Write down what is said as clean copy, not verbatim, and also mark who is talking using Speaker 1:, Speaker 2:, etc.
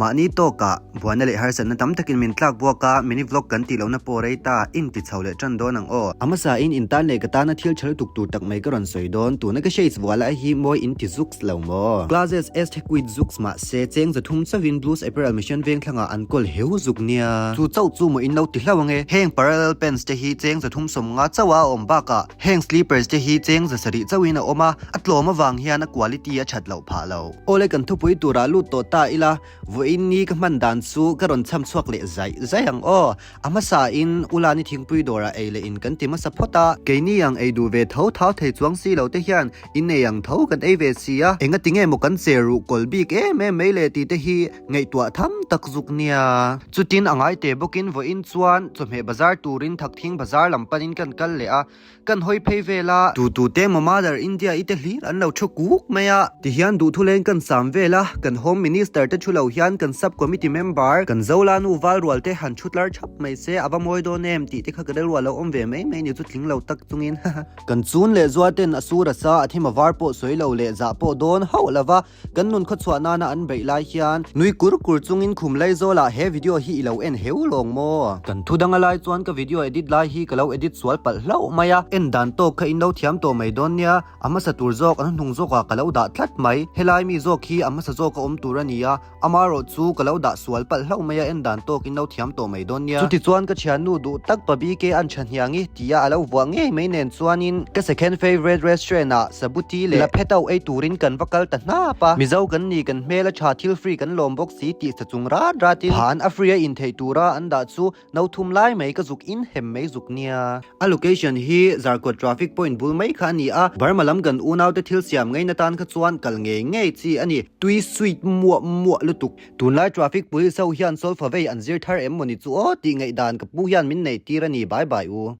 Speaker 1: Mahni tawkah buaina leh harsatna tam takin min tlak buak a, mini vlog kan tih lohna pawh rei ta, in ti chho leh tan dawn ang aw. A hmasain in tan leh ka tana thil tha lutuk tur tak mai ka rawn sawi dawn, tuna ka shades vuah lai hi mawi in ti zuks lo maw? Classes est hequit zuks mahse cheng 300 chauhin Blues Apparel Mission Vengthlangah an kawl heu zuk nia. Chu chauh chu maw in lo ti hlauh ange, heng parallel pants te hi cheng 350 chauha a awm bakah heng slippers te hi cheng 700 chauhin a awm a, a tlawm avang hian a quality a that loh phah lo. Awle kan thupui turah lut tawh ta ila, vawiin ni ka hman dan chu ka rawn chham chhuak leh zaih zaih ang aw. A hmasa in Ulani thingpui dawrah ei leh in kan ti hmasa phawt a, keini ang ei duh ve tho thau thei chuang si lo te hian in ei ang tho kan ei ve si a, enga tinge maw kan che ruh kawl bik em em mai le tih te hi ngaihtuah tham tak zuk nia. Chutin a ngai te bawkin vawiin chuan chawhmeh bazar turin Thakthing bazar lam panin kan kal leh a, Kan hawi phei vel a. Tu tu te maw Mother India i te hlir an lo thu kuk mai a. Ti hian duhthuleng kan sam vel a, kan Home Minister te thu lo hian kan Sub Committee member, kan Zola nu Valrual te han thu tlar thap mai se a va mawi dawn em tih te kha ka rilru a lo awm ve mai mai ni chu tling lo tak chungin haha. Kan chun leh zua ten a sur a sa a thim a var pawh sawi lo leh zah pawh dawn hauh lo va, Kan nun khawchhuah nana an beih lai hian nui kur kur chungin khum lai zawlah he video hi i lo en heu lawng maw? Kan thu danga lai chuan ka video edit lai hi ka lo edit sual palh hlauh mai a, en dan tawk kha in lo thiam tawh mai dawn nia, a hmasa tur zawk an hnung zawkah ka lo dah tlat mai, helai mi zawk hi a hmasa zawk a awm tur a ni a, amarawh chu ka lo dah sual palh hlauh mai a, en dan tawk in lo thiam tawh mai dawn nia. Chutichuan ka thiannu duh tak pa BK an tha hniangi tia a lo vuah ngei mai nen chuanin ka second favourite restaurant ah Sabuti leh Laphetau ei turin kan va kal ta hnap a, Mizo kan ni kan hmel a tha thil free kan lawm bawk si tih sa chung rat ratin phan a free a intheih tura an dah chu no thum lai mai ka zuk in hem mai zuk nia. A location hi Zarkawt traffic point bul mai kha a ni a, Burma lam kan unaute thil siam ngaina tan kha chuan kal ngei ngei chi a ni. Tui sweet muah muah lutuk. Tunlai traffic police ho hian solfa vei an zir thar em mawni chu aw tih ngaihdan ka pu hian min neih tir a ni bye bye u.